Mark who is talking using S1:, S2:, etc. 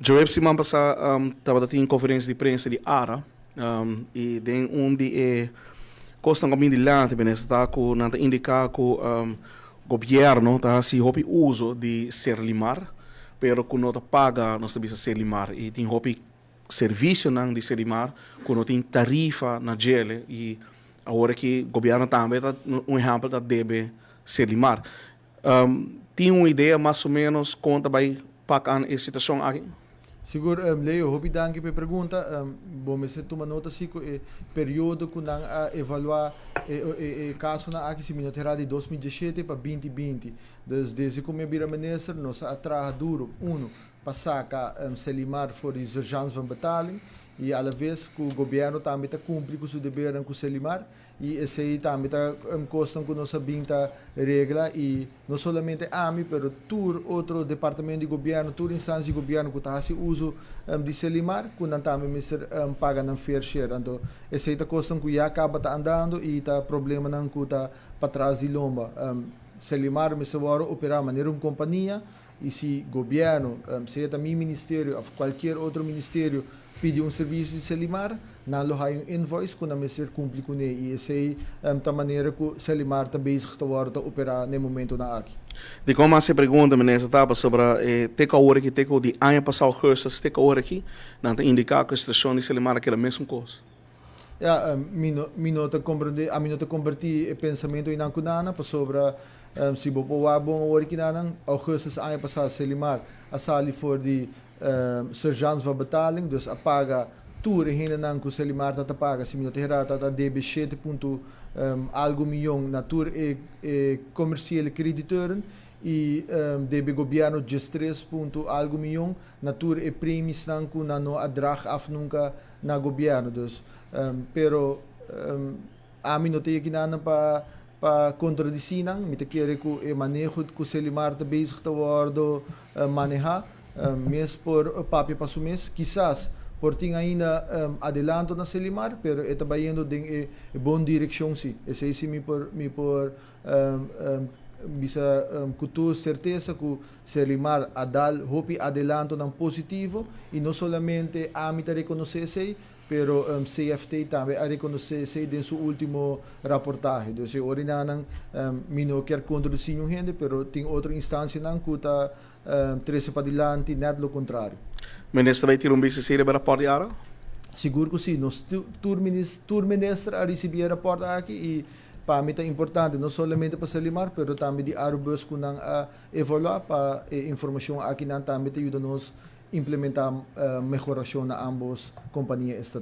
S1: Djaweps siman pasá tabatin konferensia di prensa di ARA i den un di e kosnan ku a bin dilanti, minister, ta ku nan ta indiká ku gobièrnu ta hasi hopi uso di Serlimar, pero ku no ta paga, nos ta bisa, Serlimar, i tin hopi servisionan di Serlimar ku no tin tarifa na djele i awor ku gobièrnu tambe ta un ehèmpel ta debe Serlimar. Tin un idea mas o ménos kon ta bai pak aan e situashon aki?
S2: Sigur, Leo, hopi danki pa e pregunta. Bon, mester tuma nota si ku e periodo ku nan a evaluá e kasonan aki, si mi no ta erá, di 2017 pa 2020. Dus desde ku mi a bira minister, nos a traha duro, uno, pa saka Serlimar for di surseance van betaling i a la vez ku gobièrnu tambe ta kumpli ku su debernan ku Serlimar, i esei tambe ta kosnan ku nos a bin ta regla, i no solamente ami, pero tur otro departamento di gobièrnu, tur instansia di gobièrnu ku ta hasi uso di Serlimar, ku nan tambe mester paga nan fair share. Anto esei ta kosnan ku ya kaba ta andando i ta problemanan ku ta patras di lomba. Serlimar mester wòrdu operá manera un kompania, i si gobièrnu, sea ta mi ministerio òf kualkier otro ministerio, pidi un servisio di Serlimar, nan lo haya un invoice ku nan mester kumpli kuné, i esei ta manera ku Serlimar ta bezig ta wòrdu ta operá na e momentonan aki.
S1: Di kon mas e pregunta, minister, ta pasobra te ku awor aki, te ku di aña pasá ougùstùs te ku awor aki, nan ta indiká ku e situashon di Serlimar a keda mesun kos.
S2: Ja, mi no ta komprendé, ami no ta kompartí e pensamentu einan ku nan, pasobra si bo por wak bon awor aki nan, ougùstùs aña pasá Serlimar a sali for di surseance van betaling, dus a paga tur e hendenan ku Serlimar ta paga. Si mi no ta erá, ta debe 7 punto algu mion na tur e commerciële crediteuren i debe gobièrnu 13 punto algu mion na tur e premiesnan ku nan no a draag af nunka na gobièrnu. Dus, pero ami no tin akinan pa kontradisí nan, mi ta kere ku e maneho ku Serlimar ta bezig ta wòrdu manehá mes por papia pa su mes. Kisas por tin ainda adelanto na Serlimar, pero e ta bayendo den e bon direkshon si. Esei si mi por bisa ku tur sertesa ku Serlimar a dal hopi adelantonan positivo, i no solamente ami ta rekonosé esei, pero CFT tambe a rekonosé esei den su último reportahe. Dus e orinanan mi no ke kontradisí un hende, pero tin otro instansianan ku ta trese padilanti net lo kontrario.
S1: Minister, bai tira un bista riba e rapòrt di ARA?
S2: Sigur ku si, nos tur minister a risibí e rapòrt aki, i pa mi ta importante no solamente pa Serlimar, pero tambe di Arubus ku nan a evaluá, pa e informashon aki nan tambe ta yuda nos implementá mehorashon na ambos kompania estatal.